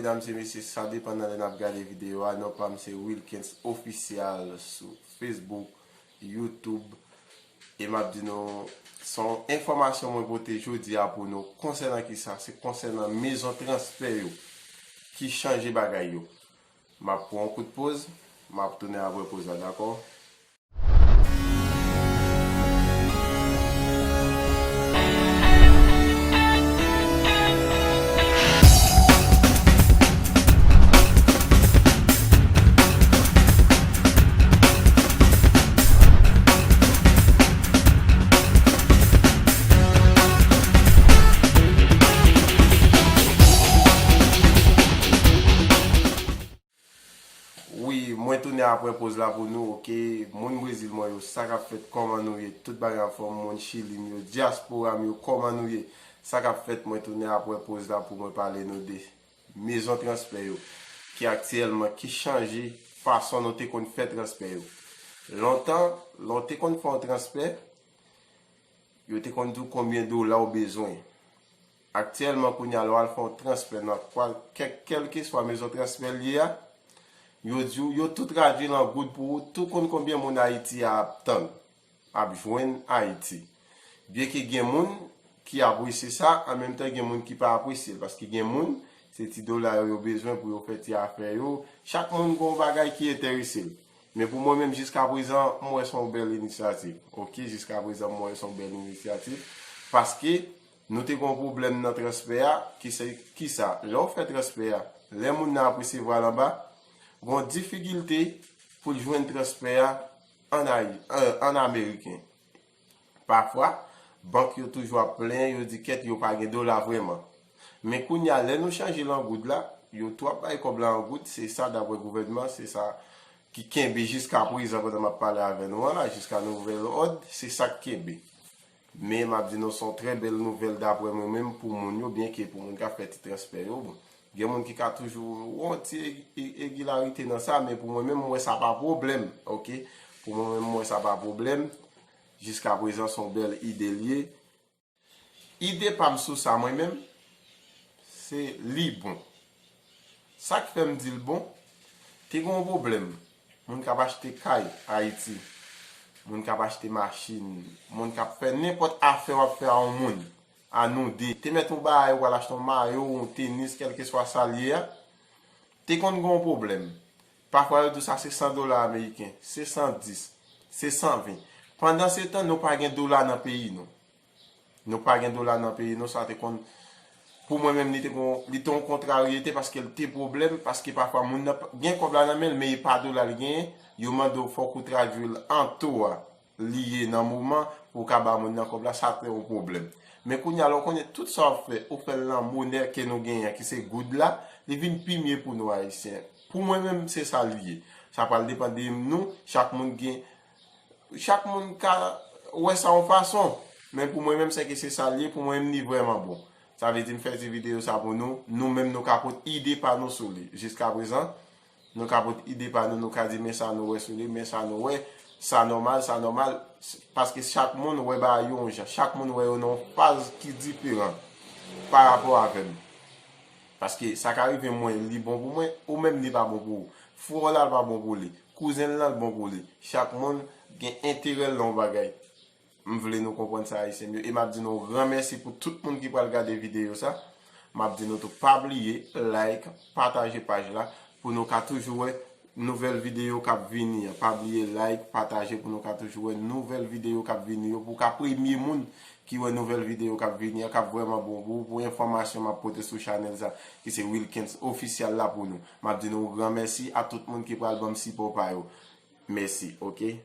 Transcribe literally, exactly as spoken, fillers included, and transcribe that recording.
Medam e mesye, sa depann nan lè n ap gade videyo a. Non pa m se Wilkens Ofisyal sou Facebook, YouTube. E m ap di nou, se yon enfòmasyon mwen pote jodi a pou nou. Konsènan kisa? Se konsènan mezon transfè yo ki chanje bagay yo. M ap pran yon kout poz, m ap tounen apre poz la, dakò? Wi, mwen tounen apre poz la pou nou, oke. Moun Brezil mwen yo, sa k ap fèt, kòman nou ye? Tout bagay anfòm, moun Chili m yo, dyaspora m yo, kòman nou ye? Sa k ap fèt, mwen tounen apre poz la pou mwen pale nou de mezon transfè yo, ki aktyèlman, ki chanje fason nou te konn fè transfè yo. Lontan, lè w te konn fè yon transfè, yo te konn di w konbyen dola w bezwen. Aktyèlman, kounye a, lè w al fè yon transfè nan kwa-, kèk, kèlkeswa mezon transfè l ye a, yo di w, yo tou tradui l an goud pou ou, tou konn konbyen moun Ayiti a ap tann, ap jwenn Ayiti. Byenke gen moun ki apresye sa, an menm tan gen moun ki pa apresye l, paske gen moun, se ti dola yo yo bezwen pou yo fè ti afè yo. Chak moun gen yon bagay ki enterese l. Men pou mwen menm, jiskaprezan, m wè se yon bèl inisyativ. Oke, jiskaprezan, m wè se yon bèl inisyativ. Paske nou te gen yon pwoblèm nan transfè a, ki se, kisa? Lè w fè transfè a, lè moun nan ap resevwa l anba, gen yon difikilte pou l jwenn transfè a an Ayi-, an, an ameriken. Pafwa, bank yo toujou ap plenyen, yo di kèt yo pa gen dola vrèman. Men kounye a, lè nou chanje l an goud la, yo tou ap bay kòb la an goud, se sa daprè gouvènman, se sa ki kenbe jiskaprezan pandan m ap pale avè nou an la, jiska nouvèl òd, se sa k kenbe. Men m ap di nou, se yon trè bèl nouvèl daprè mwen menm pou moun yo, byenke pou moun k ap fè ti transfè yo, bon, gen moun ki ka toujou wè yon ti egi-, e-, egilarite nan sa, men pou mwen menm, m wè sa pa pwoblèm, oke? Pou mwen menm, m wè sa pa pwoblèm. Jiskaprezan, se yon bèl ide l ye. Ide pa m sou sa, mwen menm, se li bon. Sa k fè m di l bon, te gen yon pwoblèm. Moun k ap achte kay Ayiti, moun k ap achte machin, moun k ap fè nenpòt afè w ap fè a yon moun, a nou de, te mèt yon bagay, ou pral achte yon mayo, yon tenis, kèlkeswa sa l ye a, te konn gen yon pwoblèm. Pafwa, yo di w sa se san dola ameriken, se san dis, se san ven. Pandansetan, nou pa gen dola nan peyi nou. Nou pa gen dola nan peyi nou, sa te konn, pou mwen menm, li te gon, li te yon kontraryete, paske l te pwoblèm, paske pafwa moun nan p-, gen kòb la nan men l, men e pa dola l genyen, yo mande w fòk ou tradui l an to a li ye nan moman pou w ka ba moun nan kòb la, sa te yon pwoblèm. Men kounye a, lè w konnen tout sa w ap fè, ou fè l nan monè ke nou genyen an, ki se goud la, li vin pi mye pou nou Ayisyen. Pou mwen menm, se sa l ye. Sa pral depann de nou, chak moun gen, chak moun ka wè sa yon fason. Men pou mwen menm, sèke se sa l ye, pou mwen menm, li vrèman bon. Sa vle di, m fè ti videyo sa pou nou, nou menm, nou ka pot ide pa nou sou li. Jiskaprezan, nou ka pot ide pa nou, nou ka di, men sa nou wè sou li, men sa nou wè, sa nòmal, sa nòmal, s-, paske chak moun wè bagay yo yon jan, chak moun wè yo nan yon faz ki diferan pa rapò avè m. Paske sa ka rive mwen, li bon pou mwen, ou menm, li pa bon pou ou. Frè w la, l pa bon pou li. Kouzen l lan, l bon pou li. Chak moun gen enterè l nan yon bagay. M vle nou konprann sa, Ayisyen m yo. E m ap di nou yon gran mèsi pou tout moun ki pral gade videyo sa. M ap di nou tou, pa bliye like, pataje paj la pou nou ka toujou wè nouvèl videyo k ap vini an. Pa bliye like, pataje pou nou ka toujou wè nouvèl videyo k ap vini yo, pou w ka premye moun ki wè nouvèl videyo k ap vini an, k ap vrèman bon pou ou, pou enfòmasyon m ap pote sou chanèl sa, ki se Wilkens Ofisyal la pou nou. M ap di nou yon gran mèsi a tout moun ki pral ban m sipò pa yo. Mèsi, oke?